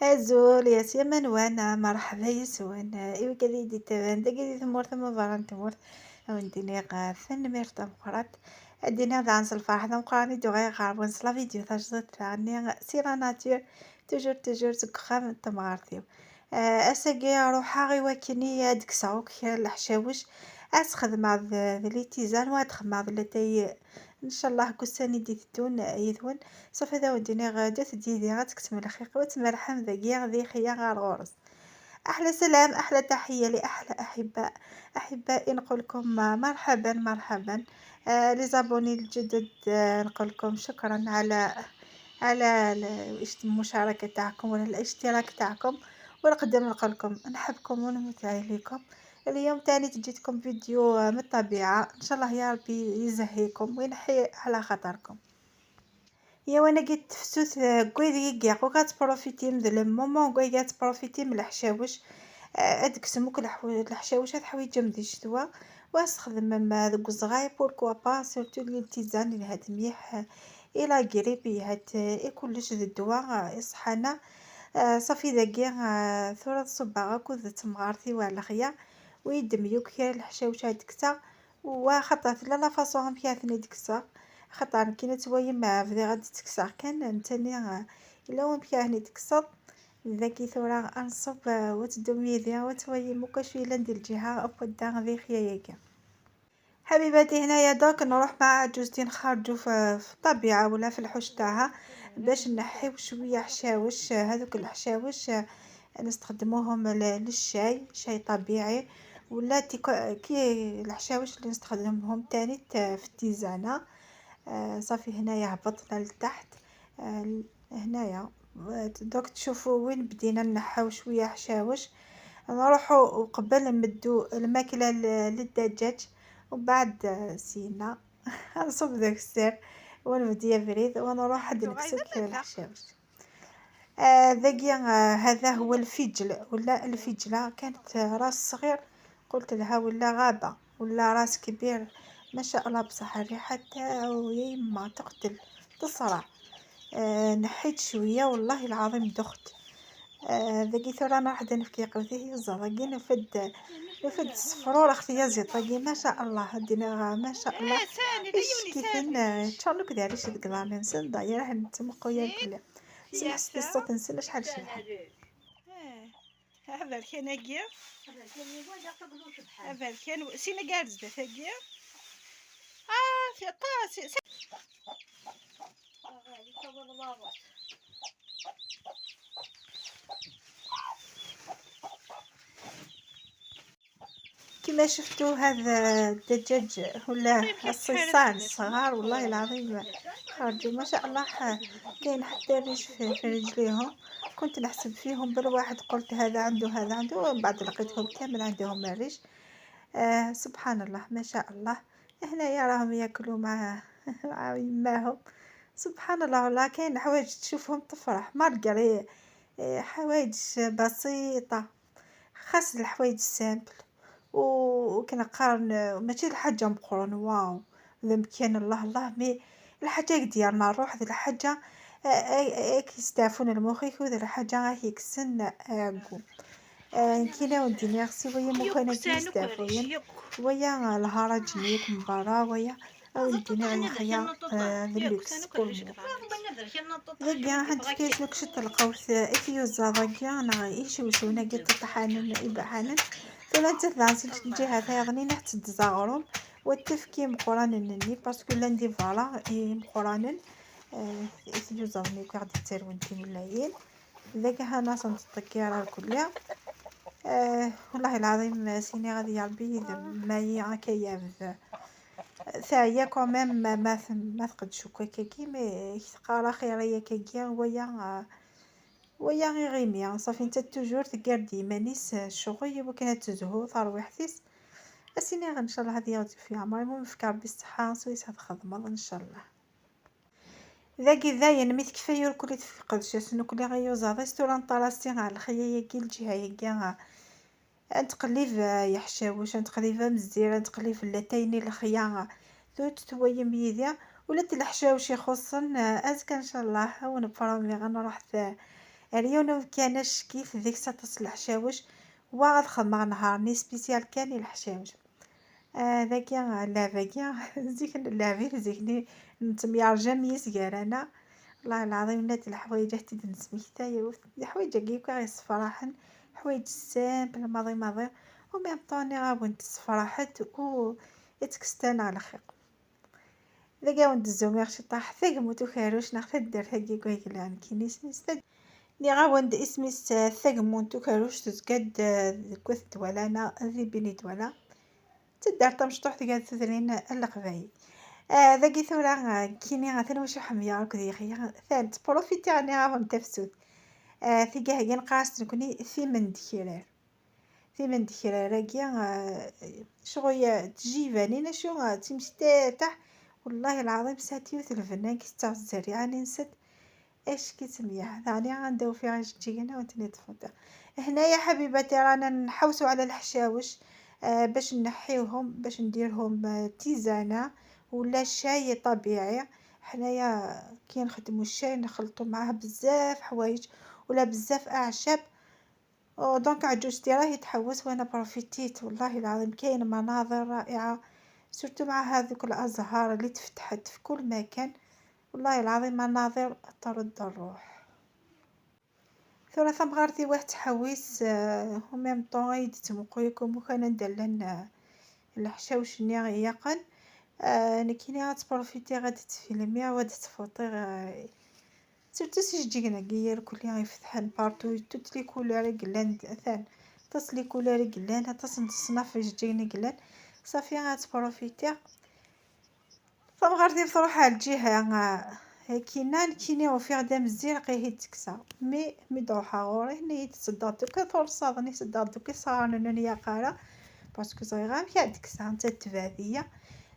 أزول يا سيمان وانا مرحبا يسوان إيوا كذي دي تبان داكي دي ثمورت ما برا تمورت ونديني ثن ميرتا مقرات أدينا ذا الفرح ذا مقراني دو غير غاربون سلا فيديو تاجدت تاعني c'est la nature toujours toujours تكخام تمغارتيو. أساقي روحا غي وكني دكساوك الحشاوش أسخدم ذ les tisanes وأدخدم ذ لاتاي ان شاء الله كوساني دي تدون يذون صافي ذا وديني غادا تديدي غتكتم الخيق وتمرحم ذاكي غادي خيا غار غورس. احلى سلام احلى تحيه لاحلى احباء احبائي، نقول لكم مرحبا مرحبا. Les abonnés الجدد، نقول لكم شكرا على المشاركه تاعكم ولا الاشتراك تاعكم، ونقدر نقول لكم نحبكم ونموت عليكم. اليوم تاني تجيتكم فيديو من الطبيعة، ان شاء الله يا ربي يزهيكم وينحي على خاطركم. يا وانا قلت تفسوت كويدي كاع وكات profiter من le moment كوي profiter من الحشاوش. هاديك سموك الحشاوش هاد حوايج مدي الشتوى واستخدم ما ذوك الزغاي pourquoi pas surtout les tisanes اللي هاد مليح et la grippe هاد اي كلش ذا الدواء يصحانا. صافي ذاكي ثورة صباغ كود تمغارتي وعلى خيا ويدم يوك الحشاوش هاد كتا وخاطر لا la façon فيها ديك خاطر كي توايم ما بدي غادي تكسر كان نتاني الا وين فيها تكسر ذاكي ثورة انصب وتدوم يدي وتوايم وكاش الا ندير الجهة ودا غادي خيايا. حبيباتي هنايا دوك نروح مع عجوزتي نخرجوا في الطبيعة ولا في الحوش تاعها باش نحيو شوية حشاوش. هذوك الحشاوش نستخدموهم للشاي، شاي طبيعي ولا كي الحشاوش اللي نستخدمهم تاني في ال tisane. صافي هنايا هبطنا لتحت. هنايا دوك تشوفوا وين بدينا نحاو شويه حشاوش. نروحو قبل نمدو الماكله للدجاج وبعد سينا نصب ذاك السر ونبدي بريد ونروح عند نكسك الحشاوش. ذاكي هذا هو الفجل ولا الفجله، كانت راس صغير قلت لها ولا غابه ولا راس كبير ما شاء الله، بصح الريحه تاعو يا يما تقتل تصرع. نحيت شويه والله العظيم دخت. ذاكي ثورة انا واحد نفكي قلتي هي ذاكي نفد الصفرور اختي يا زيد طاقي ما شاء الله دينا ما شاء الله. ايش كيفن تشارلو كدا علاش ديك نسن دايره نتمقويا كلها سمحت الصوت نسن شحال شحال. هذا الكناكيا هذا الكان سينا قارز ذا في طاس. كما شفتوا هذا الدجاج ولا الصيصان الصغار والله العظيم خرجوا ما شاء الله، كاين حتى الريش في رجليهم. كنت نحسب فيهم بالواحد قلت هذا عنده هذا عنده، ومن بعد لقيتهم كامل عندهم الريش. سبحان الله ما شاء الله. هنايا راهم ياكلوا مع يماهم سبحان الله. والله كاين حوايج تشوفهم تفرح malgré حوايج بسيطة، خاص الحوايج simples وكنقارن ماشي الحاجة مقرون واو ذا مكان الله الله، mais الحاجة ديالنا الروح ذي الحاجة كيستعفون المخيخ وذي الحاجة كيكسن عقو. كاينة وديني غسي ويا مكان كيستعفون ويا الهرج نيك من برا ويا وديني على خيا ذا اللوكس كل ذاكي عند كيش لك شت القوس إثيوزا ذاكي أنا إيشوشونا قلت طحانن إبحانن ثم تثانس الجهة ثاغني نحت تزاغرون والتفكي مقرانن نني باسكو لاندي فوالا مقرانن إثيوزا ني كغادي تسرون تيملايين ذاك هنا سنتطكي الكلية. والله العظيم سيني غادي يا ربي ما هي كيا ثايا quand même ما تقدشو كاكي mais تقرا خيريا كاكي ويا غير غيميا صافي. انت toujours تكاردي مانيس الشغل وكان تزهو ترويحتيس اسيني ان شاء الله هذه غادي في عمري. المهم فكر بالصحه سويت هاد خدمه ان شاء الله. ذاكي ذاين مي تكفايو الكل تفقد شنو كل غيوزا ستوران طراستي على الخيا كي الجهه يا نتقليف يحشاوش نتقليف مزيرة نتقليف لاتايني الخيا ثوت توايم يدي ولات الحشاوش يخصن ازكى ان شاء الله ونبرومي غنروح اليوم كانش كيف ذيك ساطس الحشاوش وغاد خدمة نهار spécial كان الحشاوش. ذاكي اللعبة زيك اللعبة زيكني نتميار جامي سكارانا والله العظيم نات الحوايج حتى نسميتها الحوايج كي يصفراحن حوايج simples ماضي ماضي و même temps غاون تصفراحت و يتكستان على خير. ذاك وند شي طاح ثقمو توكاروش ناخذ الدار ثاقي كويكلان كيني سميس ني غاوند اسميس ثقمو توكاروش تزكاد كوث دوالانا ذي بني دوالا تدار تمشطوح تقاد تذرين القبايل. ذاكي ثورا كيني غاثن واش حميا كذي خيا ثان تبروفيتي راني غاون تفسود. ثيقا هي نقاس نكوني ثيمن دكيرار ثيمن دكيرار كي شغل تجيباني شو تمشي تاح والله العظيم ساتيو الفنان كي تاع الزريعة نسد اش كيتسميها يعني غنداو فيها جينا وانتني تفضل. هنايا حبيباتي رانا نحوسو على الحشاوش باش نحيوهم باش نديرهم tisane ولا شاي طبيعي. حنايا كي نخدمو الشاي نخلطو معاه بزاف حوايج ولا بزاف اعشاب، donc عجوزتي راهي تحوس وانا بروفيتيت والله العظيم. كاين مناظر رائعه surtout مع هذوك الازهار اللي تفتحت في كل مكان، والله العظيم مناظر ترد الروح. ثورة ثمغارتي واحد تحويس و même temps يدتمقويكم وكان ندلن الحشاوش ني يقن. نكيني غتبروفيتي غادي تفيلمي وغادي تفوطي surtout سي جينا كير كل يفتحن partout toutes les couleurs قلان ثان تص les couleurs قلان تص نتصنف جينا قلان صافي غتبروفيتي. فمغارتي تروح على الجهة كينا كيني وفي غدا مزير قيه تكسا مي دروحا غوري هني تصدق دوكا فرصة صدق دوكا صار نونيا قارا parce que صغيرة مشى تكسا انت تبعدية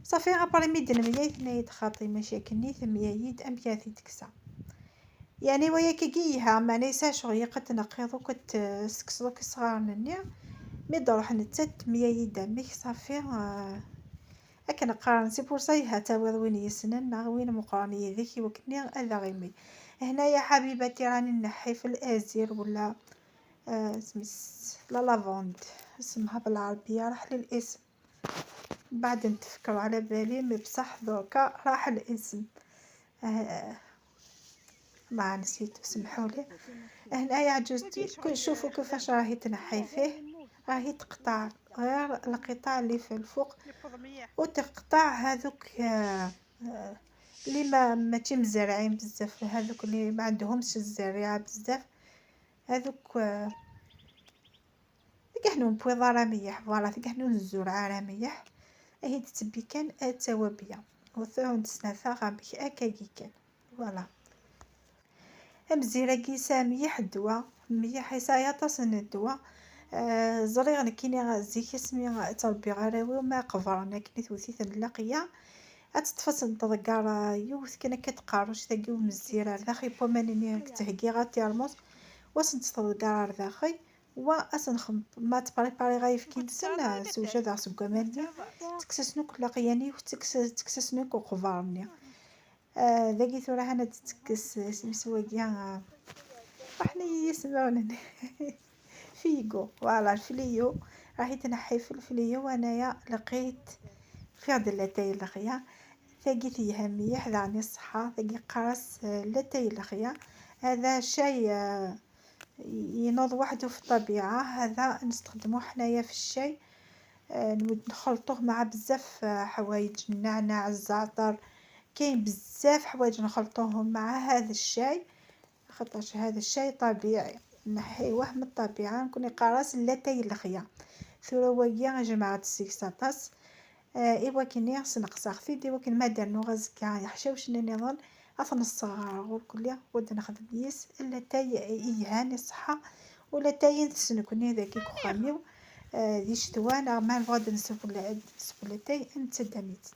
صافي غابري ميدن ميا ثنايد خاطي مشاكلني ثميا يد ام كاثي تكسا يعني ويا كيها ما نيسا شغل قد تنقيض وكت سكسوك صغار نني مي دروح نتات ميا يد ميك صافي. اكن قارن c'est pour ça تاويض وين يسنن وين مقراني ذيك وكني هذا غيمي. هنايا حبيباتي راني نحي في الازير ولا سميس la lavande اسمها بالعربيه راح للاسم بعد نتفكروا على بالي mais بصح دركا راح الاسم. ما نسيت سمحولي. هنايا عجوزتي شوفوا كيفاش راهي تنحي فيه، راهي تقطع غير القطع اللي في الفوق وتقطع هذوك اللي ما ماشي مزرعين بزاف، هذوك اللي ما عندهمش الزريعه بزاف، هذوك ثقحنون بويضه راه ميح voilà ثقحنون الزرعه راه ميح هي تتبي كان التوابيه وثون تسنافا غامك اكاكي كان voilà. مزيرة كيسا ميح الدواء ميح يسايا تصن الدواء. زريغ نكيني زيك اسمي تربي غراوي وما قفرنا كني ثوثيث اللاقية اتتفصل تذكر يوث كان كتقارش ثاقي ومزيرة داخل بومانيني كتهكي غا تيرموس واسن تذكر داخل و اسن ما تبريباري غايف كي نسن سوجد سكاماني تكسسنوك لاقياني وتكسسنوك وقفارني. ذاكي ثورة هنا تتكس سمسواكيا وحنا يسمعونا فيغو voilà الفليو راهي تنحي في الفليو. وانايا لقيت في غد لاتاي الخيا ثاقي فيها ميح دعني الصحة ثاقي قرص لاتاي الخيا. هذا شاي ينوض وحده في الطبيعة، هذا نستخدموه حنايا في الشاي. نخلطوه مع بزاف حوايج، النعناع الزعتر، كاين بزاف حوايج نخلطوهم مع هذا الشاي، خاطرش هذا الشاي طبيعي نحيوه من الطبيعة. نكون قراص لاتاي الخيا ثروية جماعة السيكساتاس. إوا كني سنقص ايوا كن ما دارنو غزكا يحشاوش نظن أثن الصغار غور كليا ود نخدم يس لاتاي إيهاني الصحة ولا تاي نسنكوني ذاك كخاميو. ذي شتوانا ما نبغى نسبو لاتاي نتداميت.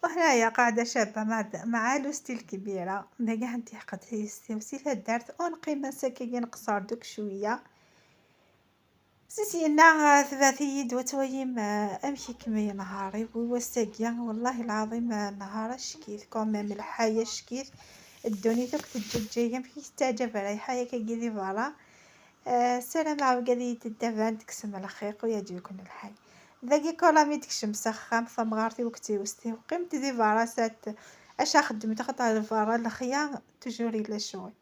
وهنايا قاعدة شابة مع لوستي الكبيرة داكا انتي حقت هي وسيلة دارت اون قيمة ساكاكين قصار دوك شوية. سيسينا ثباتي وتويم امشي كمي نهاري ووساقيا والله العظيم نهار شكيت quand même الحياة شكيت الدنيا توك تججي في تعجب رايحة كي دي برا. السلام عاود تدفن تكسم الخيق ويعجبكم الحي ذاكي كولامي تكشم سخام ثمغارتي وكتي وستي وقيمت دي برا سات اش خدمت خطا الفرا الخيا toujours إلا شوي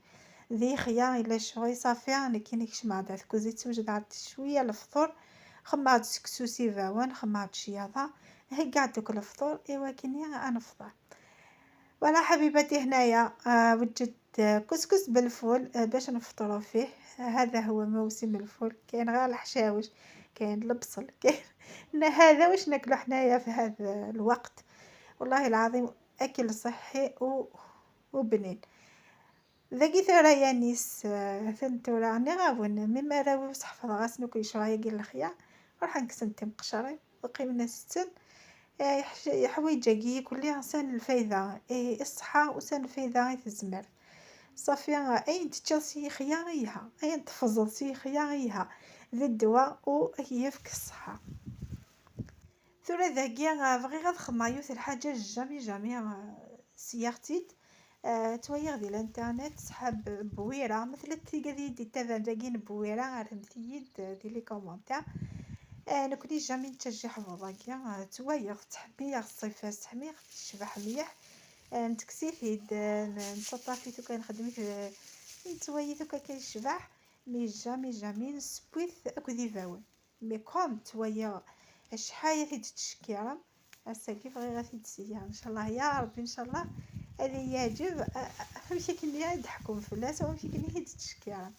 ذي خيا إلا شوي صافي انا كي نكشم عاد كوزيت توجد عاد شويه الفطور خمعت سكسو سيفاوان خمعت شياضه هكا دوك الفطور ايوا كني انفطر. voilà حبيباتي هنايا وجدت كسكس بالفول باش نفطروا فيه. هذا هو موسم الفول، كاين غير الحشاوش، كاين البصل، كاين هذا واش ناكلو حنايا في هذا الوقت. والله العظيم اكل صحي وبنين. ذاكي ثورا يا نيس ثنتورا ني غاون مما راوي وصحفظ غاسنو كيشرايا كي الخيا روح نكسن تيم قشري وقيمنا ستن حوايج كلها سان الفايدة إيه الصحة وسان الفايدة غير الزمر صافي. اين تشا خيا غيها اين تفضل سي خيا غيها ذي الدواء و يفك الصحة. ثورا ذاكي بغي غاد خمايوث الحاجة jamais jamais سيارتيت تويغ ديال الانترنت صحاب بويرة مثل تيغا دي تافان داكين بويرة غير مثيد دي les commentaires. نكوني jamais نتشجع حفظاكيا تويغ تحمي الصيفاس تحمي تشبح مليح نتكسيثيد نتطافي توكا نخدم نتويي توكا كيشبح mais jamais jamais نسبويث اكو ديفاون mais comme تويا شحال ثيد تشكيرم هسا كيف غير غادي تسيا ان شاء الله يا ربي ان شاء الله هذه يعجب فهمتي كني يضحكوا فلاس وفهمتي كني تشكيرم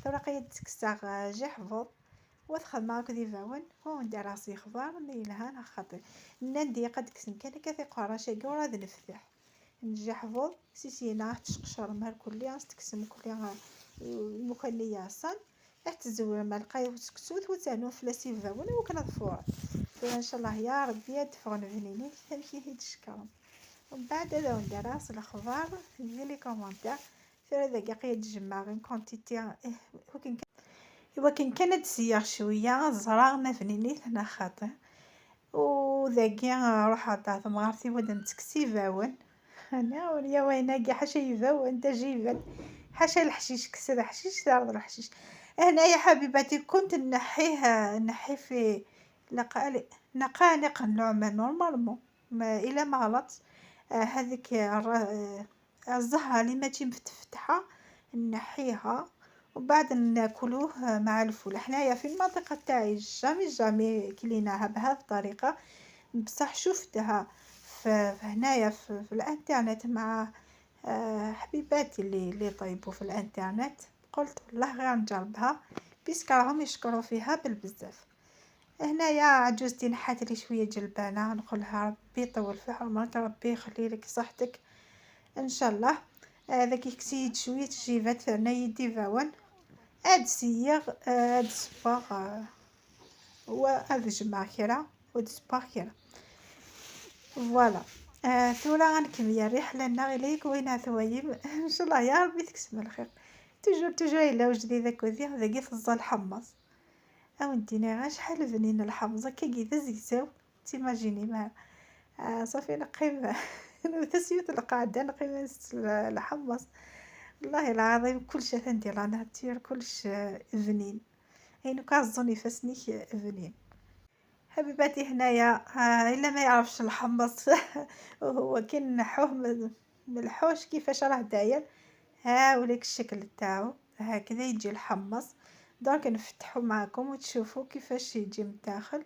ثورا قيد تكساغ جحفظ وادخل معاك ديفاون وندير راسي خبار مي لها خاطر نندي قد كسن كان كثي قراشة كورا ذ نفتح نجحفظ سيسينا تشقشر مال كلي تكسم كلي المكلية صن تزور مال قاي وسكسوت وتانو فلاسي فاون وكنا ظفور ان شاء الله يا ربي تفغن بنيني تمشي تشكرم ومن بعد هذا وندير راس الاخبار في les commentaires. ثورا ذاك قيد تجمع غير quantité وكن كانت سياغ شويه زرا ما فنيني هنا خاطر وذاكي روح تاع ثمغارتي ود نتكسي فاون انا وريا وين كاع حاشا يفاون تجيبا حاشا الحشيش كسر حشيش تعرض الحشيش. هنا يا حبيباتي كنت نحيه نحي في نقانق النعمان normalement ما الا ما غلط هذيك الزهره اللي ماشي مفتحه نحيها وبعد ناكلوه مع الفول. حنايا في المنطقه تاعي jamais jamais كليناها بهذه الطريقه، بصح شفتها في هنايا في الانترنت مع حبيباتي اللي طيبوا في الانترنت، قلت والله غير نجربها puisque راهم يشكروا فيها بالبزاف. هنايا عجوزتي نحات لي شويه جلبانه، نقولها ربي يطول في عمرك ربي يخلي لك صحتك ان شاء الله. هذاك كسيت شويه جيفات انا يدي فاون اد سيغ اد سباغ و اد جمع كرا ود سباغ كرا voilà. ثورا غنكمل الرحله لنا غير وين ثوايم ان شاء الله يا ربي تكسم الخير. toujours toujours الا وجدي ذاك وذي ذاك تزال الحمص او ندينا غير شحال بنين الحمص كي كي زيتاو t'imagines ما صافي نقيم تسيوت القعده نقيم الحمص. والله العظيم كلشي ندير la nature كلش بنين اينو كازوني فاسنيك بنين. حبيباتي هنايا الا ما يعرفش الحمص وهو كي نحوه من الحوش كيفاش راه داير، ها وليك الشكل تاعو هكذا يجي الحمص. donc نفتحو معكم وتشوفوا كيفاش يجي من الداخل.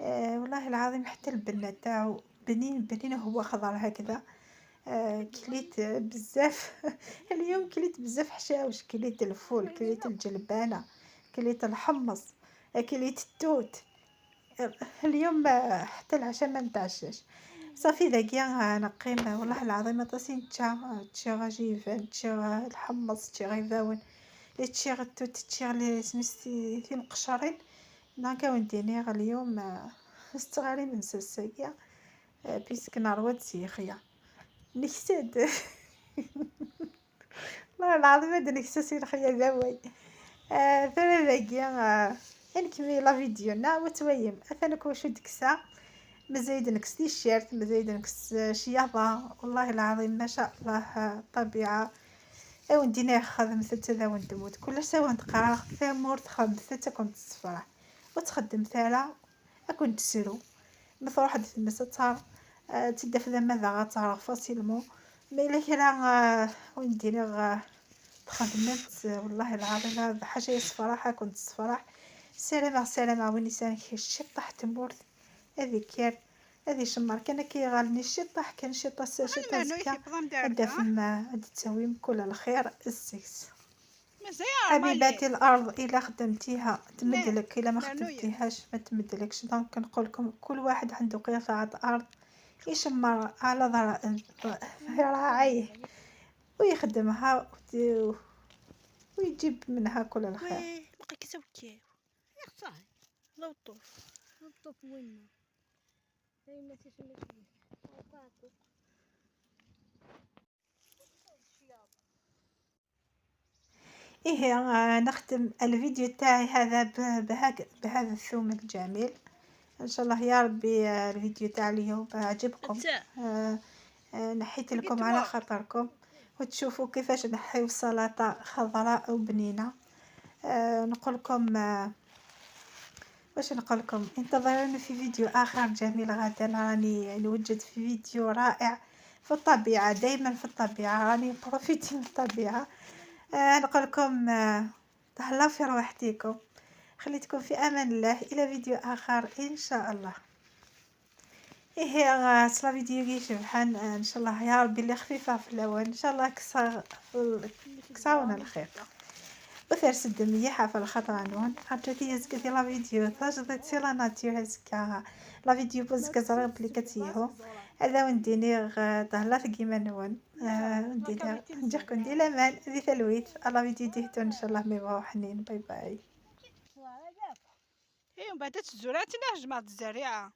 والله العظيم حتى البنه تاعو بنين بنين وهو خضر هكذا. كليت بزاف اليوم كليت بزاف حشاوش، كليت الفول، كليت الجلبانه، كليت الحمص، كليت التوت. اليوم حتى العشاء ما نتعشاش صافي. ذاكيا نقيم والله العظيم طاسين تشا تشا جيفان تشا الحمص تشا غيفاون تشا التوت تشا لي سميتي في مقشرين. donc ونديني اليوم استغاري من ساساكيا puisque نروض سيخيا نكسد والله العظيم هاد نكسد الخيا ذاوي. ثورا ذاكيا نكمل la vidéo نا وتويم اثنك واش دكسا مزايد نكس تيشيرت مزايد نكس شياطة والله العظيم ما شاء الله الطبيعة وندينا خدمت تذا وندموت كل سوا نتقرا ثامور تخدمت تكون تصفرح وتخدم ثالا اكون تسرو مثل واحد في تار تدف ذا ماذا غتعرف فاسيلمون مي الا كلا وندير تخدمت والله العظيم هذا حاجة يصفرح كنت تصفرح سلامة سلامة وين شطح تمورت هذيك هذه شمر كان كيغالني الشطح كان شطح شطح زكا هدا فما هاد تسويم كل الخير السكس. حبيباتي الارض الا خدمتيها تمدلك، الا ما خدمتيهاش ما تمدلكش. donc نقول لكم كل واحد عنده قطعه ارض يشمر على ذراعيه ويخدمها ويجيب منها كل الخير. إيه نختم الفيديو تاعي هذا بهذا الثوم الجميل. ان شاء الله يا ربي الفيديو تاع اليوم عجبكم. نحيت لكم على خاطركم وتشوفوا كيفاش نحيو سلطة خضراء وبنينه. نقول لكم واش نقول لكم، انتظروني في فيديو اخر جميل غدا. راني نوجد في فيديو رائع في الطبيعة، دائما في الطبيعة، راني profiter من الطبيعة. نقول لكم تهلاو في روحتكم، خليتكم في امان الله الى فيديو اخر ان شاء الله. إيه la vidéo كي شبحان ان شاء الله يا ربي اللي خفيفة في الاول ان شاء الله كساونا الخير وثر سد مليحة في الخطرة نون عرفتي زكا la vidéo تاجدت c'est la nature زكا la vidéo بزكا زرا بلي كتيهو هذا ونديني تهلا في كيما نون نديني نجيكم دي لامان ذي ثلويت la vidéo ديهتو ان شاء الله مي حنين. باي باي. ايه ومن بعد تزرعت نهجمة الزريعة.